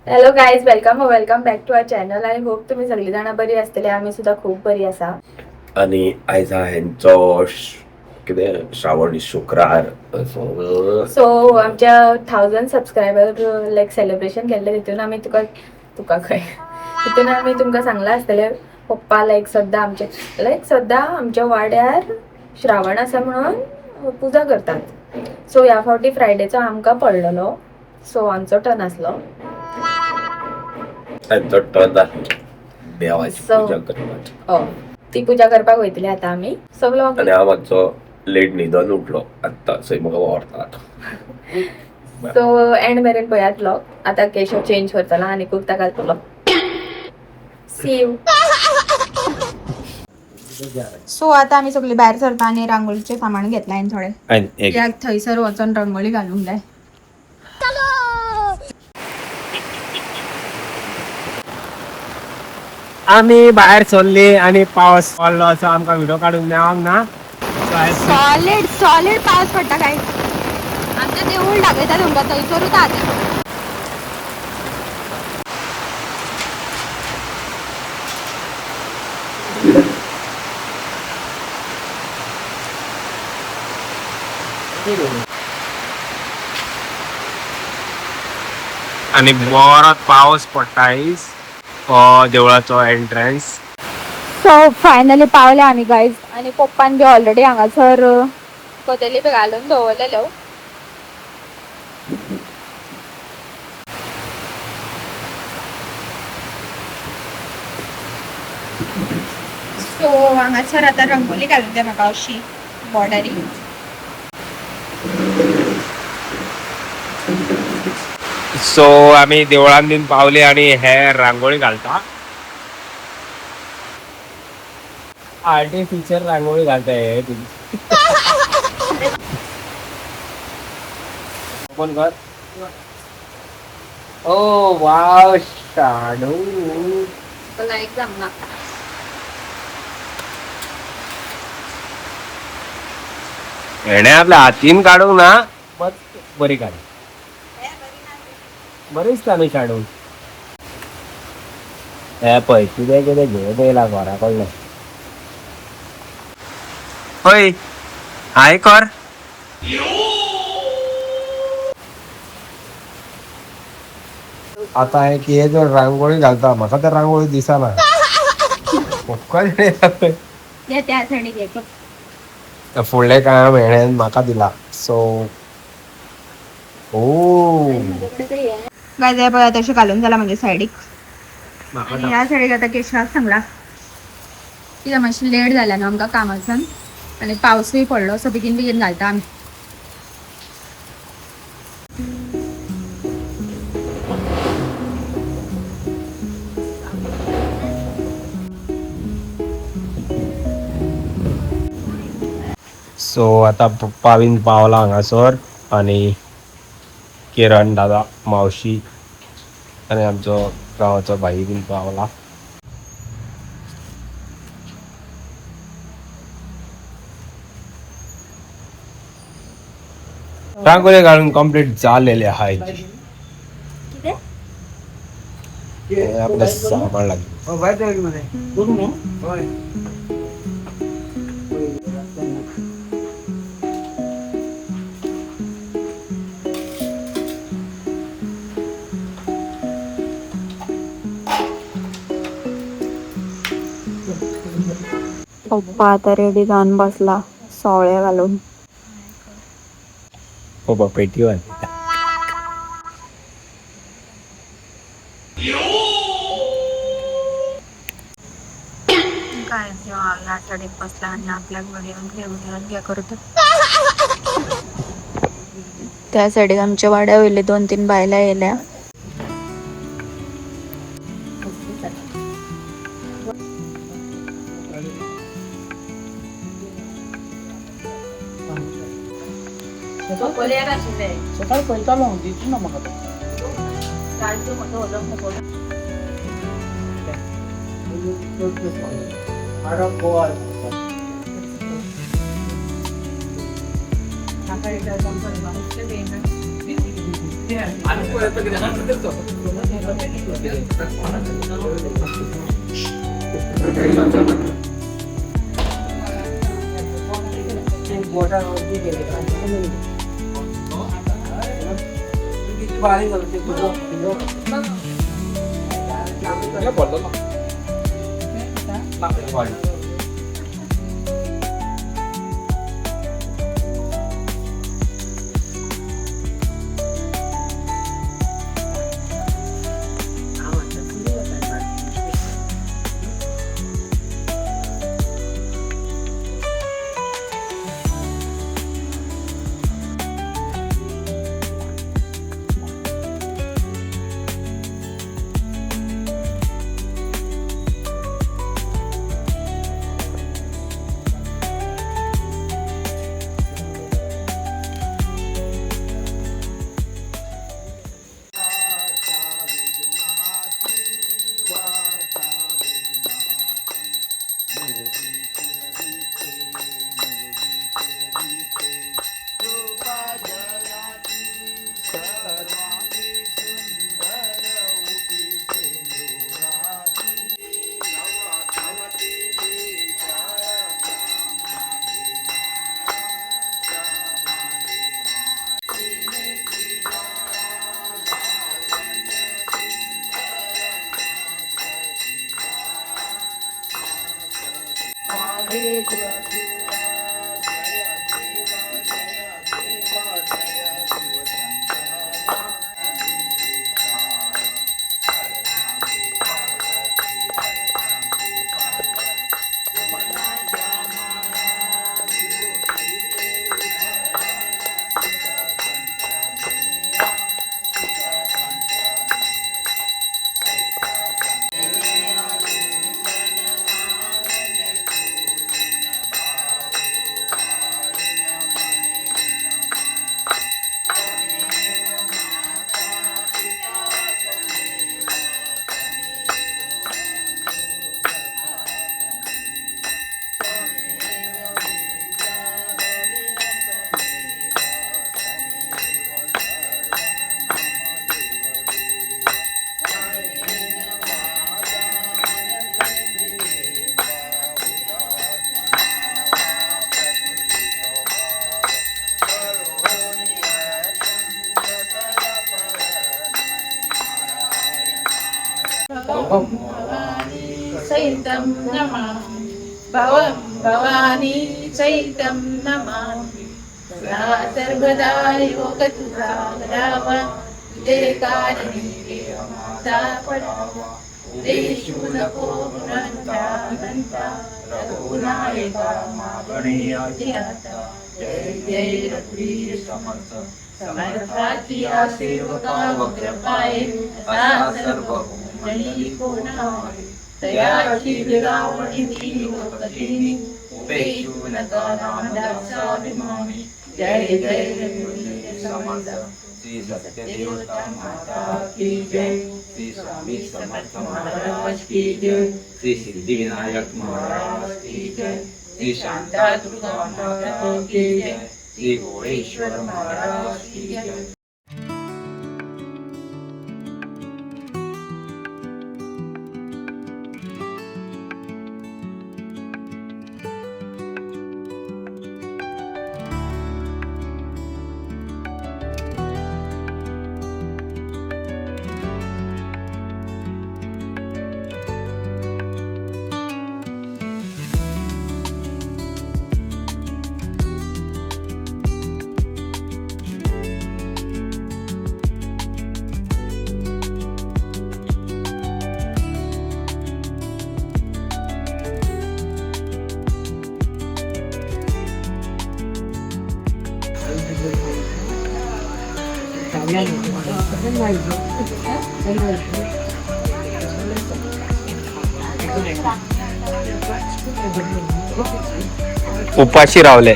Hello guys, welcome welcome back to our channel. I hope तुम्ही सगळी जाणां बरी आसतली. आमी सुद्दां खूब बरी आसा. आणि आयज हेंचो कितें श्रावणी शुक्रार, सो सो आमच्या 1000 सबस्क्रायबर लायक सेलिब्रेशन केल्लें, तितून आमी तुका तुका खंय तितून आमी तुमकां सांगलां आसतलें, पप्पा लायक सद्दां आमचे लायक सद्दां आमच्या वाड्यार श्रावण आसा म्हणून पुजा करतात. सो ह्या फावटी फ्रायडेचो आमकां पडलेलो, सो आमचो टर्न आसलो. हेंचो टर्न आसलो देवाची पूजा करपाची. हय, ती पुजा करपाक वयतली आतां आमी सगलो. आनी हांव मातसो लेट न्हिदोन उठलो आत्तां, सो म्हाका व्हरता आतां. सो एंड मेरेन पळयात ब्लॉग. आतां केशव चेंज करतलो आनी कुर्ता घालतलो. C you. सो आता आमी सगळी भायर सरता आनी रांगोळीचे सामान घेतला हांवें थोडे. आनी एक कित्याक थंयसर वचोन रंगोळी घालूंक जाय. आमी भायर सरली आनी पावस पडलो, असो आमकां व्हिडिओ काडूंक मेळोंक ना. सॉलिड सॉलिड पावस पडटा काय आमचें देवूळ दाखयता तुमकां, थंयसरूच आहा. आनी बरो पावस पडटा आयज. देवळाचो एंट्रन्स. सो फायनली पावले आमी गायज, आनी पप्पान बी ऑलरेडी हांगासर कदेली बी घालून दवरलेल्यो. सो हांगासर आतां रंगोली घालूंक जाय म्हाका अशी बॉर्डरी. सो आमी देवळान बीन पावले आनी हे रांगोळी घालता, आर्टिफिशियल रांगोळी घालता हे. ओपन कर. ओ वाव, शाणू. लायक जमना. हेणे आपल्या हातीन काडूंक ना, बस बरी काड. बरें दिसता न्हू शाणू. हे पळय कितें कितें घेवन येयला घरा कडल्यान. हय, हाय कर. आता हे की हे जो रांगोळी घालता, म्हाका तर रांगोळी दिसना. त्या त्या सायडीक घे. फुडलें काम हेणें म्हाका दिला. सो ओ गायज, हे पळय तशें घालून जाला म्हणजे सायडीक. आनी ह्या सायडीक आतां केशवाक सांगला, कित्याक मातशें लेट जालें न्हू आमकां कामासान आनी पावसूय पडलो, सो बेगीन बेगीन घालता आमी. सो आतां पप्पा बीन पावला हांगासर आनी किरण दादा, मावशी आनी आमचो गांवाचो भाई बीन पावला. रांगोळी घालून कंप्लीट झालेले आहे. हे आपलं सामान लागेल. पप्पा आता रेडी जावन बसला सोवळे घालून. बाबा पेटी वाजयता. काय ह्या सायडीक बसला आनी आपल्याक घेवन घेवन घे करता. त्या सायडीक आमच्या वाड्या वयली 2-3 बायलां येयल्या. सकाळी पळयतालो हांव, दिसना ना म्हाका तो. गोवा. सहितं नमामि भवं भवानी सहितं नमामि सदा सर्वदा योगतुजा राम तुझे कारणी माता पडावा देशु नको गुणंता रघुनायका मागणिया जय जय रघुवीर समर्थ समर्थाची सेवका कृपाये असा सर्व मंडली कोण तयाची विरावणी लोकदिनी उपेक्षू नका रामदासाभिमानी जय जय रघुवीर समर्थ श्री सत्यदेवता माता की जय, श्री स्वामी समर्थ महाराज की जय, श्री सिद्धिविनायक महाराज की जय, श्री शांतादुर्गा माता की जय, श्री घोडेश्वर महाराज की जय। उपाशी रावले.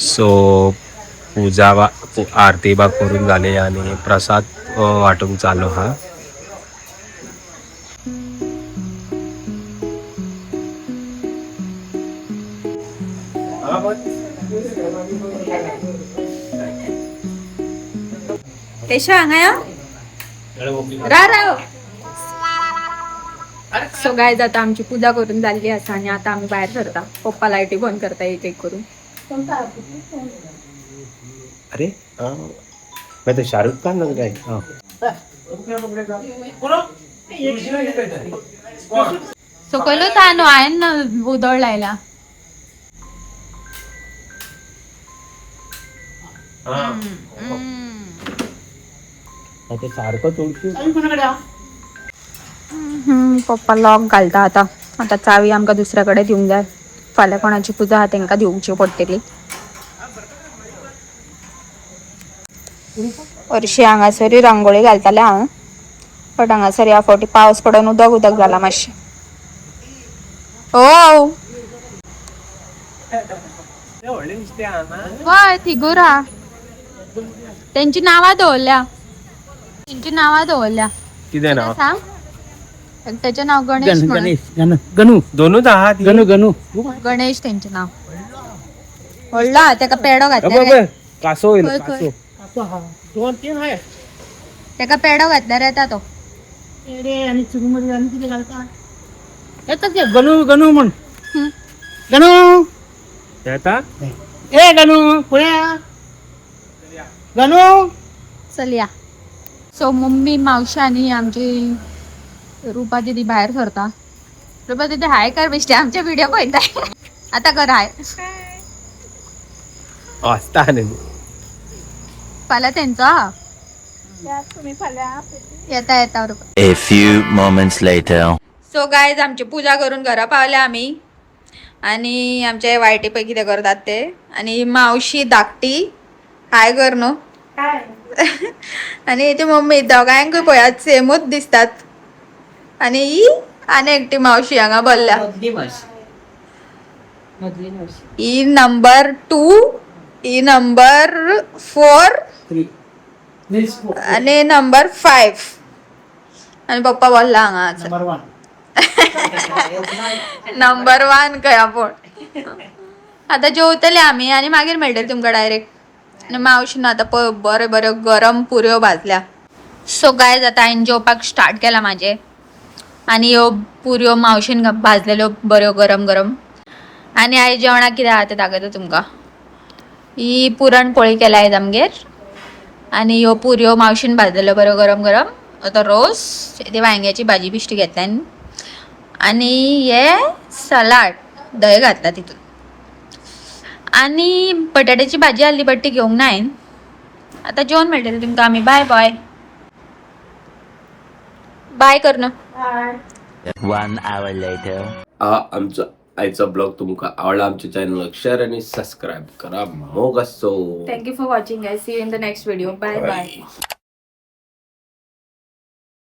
सो पूजा बा आरती बा करून झाले आणि प्रसाद वाटूंक चालू हा. केशव हांगा यो. रा राव. सो गायज आता आमची पूजा करून जाल्ली आसा आनी आता आमी भायर सरता. पप्पा लायटी बंद करता एक एक करून. अरे हाँ, मैं तो शाहरुख खान लग रहा है. हाँ. सकयलूच हा न्हू, हांवें ना उदळ लायला. ते सारखं तुळशी. पप्पा लॉक घालता आता. आता चावी आमकां दुसऱ्या कडेन दिवंक जाय. फाल्यां कोणाची पुजा आहा तेंकां दिवची पडटली. हरशीं हांगासरूय रांगोळी घालतालें हांव, बट हांगासर ह्या फावटी पावस पडून उदक उदक जाला मातशें. ओ हय, थिगूर हा. तेंची नांवां दवरल्या, तेंची नांवां दवरल्या. कितें नाव? सांग. त्याचें नाव गणेश म्हणून. गणेश, गणू. दोनूच आहा ती. गणू गणू. गणेश तेंचें नाव. व्हडलो हा, तेका पेडो घातल्यार बघ, कासो येयलो. खंय, खंय? कासो. दोन तीन आहे. तेका पेडो घातल्यार येता तो. पेढे आणि चुरमुरी आणि किती घालता येतात ते. गणू गणू म्हण. गणू. येता. ए गणू, पुढे या. गणू. चल या. सो मम्मी, मावशी आणि आमची रुपा दिदी बाहेर सरता. रुपा दिदी हाय कर. बेश्टे आमचे व्हिडिओ पळयताय. आता कर हाय. वाचता न्ही. फाल्यां तेंचो हा. येता येता रुपा. A few moments later. So guys, आमची पूजा करून घरा पावल्या आमी आणि आमचे वायटी पळय कितें करतात ते. आणि मावशी धाकटी हाय कर न्हू. आणि ती मम्मी, दोगांकूय पळयात सेमूच दिसतात. आणि ही आनी एकटी मावशी हांगा बसल्या. ही नंबर 2, ही नंबर 4 आणि नंबर 5 आणि पप्पा बसला हांगा आसा. नंबर 1. नंबर 1 खंय आपूण. आतां जेवतले आमी आनी मागीर मेळटले तुमकां डायरेक्ट. आनी मावशीन आतां पळय बऱ्यो बऱ्यो गरम पुऱ्यो भाजल्या. सो गायज, आतां हांवें जेवपाक स्टार्ट केलां म्हाजें आनी ह्यो पुऱ्यो मावशीन भाजलेल्यो बऱ्यो गरम गरम. आनी आयज जेवणाक कितें आहा तें दाखयता तुमकां. ही पुरणपोळी केल्या आयज आमगेर आनी ह्यो पुऱ्यो मावशीन भाजलेल्यो बऱ्यो गरम गरम. आतां रोस, ती वांयग्याची भाजी बिश्टी घेतल्या आनी हे सलाड, धंय घातला तितून आनी बटाट्याची भाजी आहली बट ती घेवंक ना हांवें. आतां जेवण मेळटलें तुमकां आमी. बाय बाय बाय कर न्हू. 1 hour later. हा आमचा आयचा ब्लॉग तुमका आवडला, आमच्या चॅनलला शेअर आणि सबस्क्राईब करा. मोग असो. Thank you for watching guys. See you in the next video. Bye bye. Bye.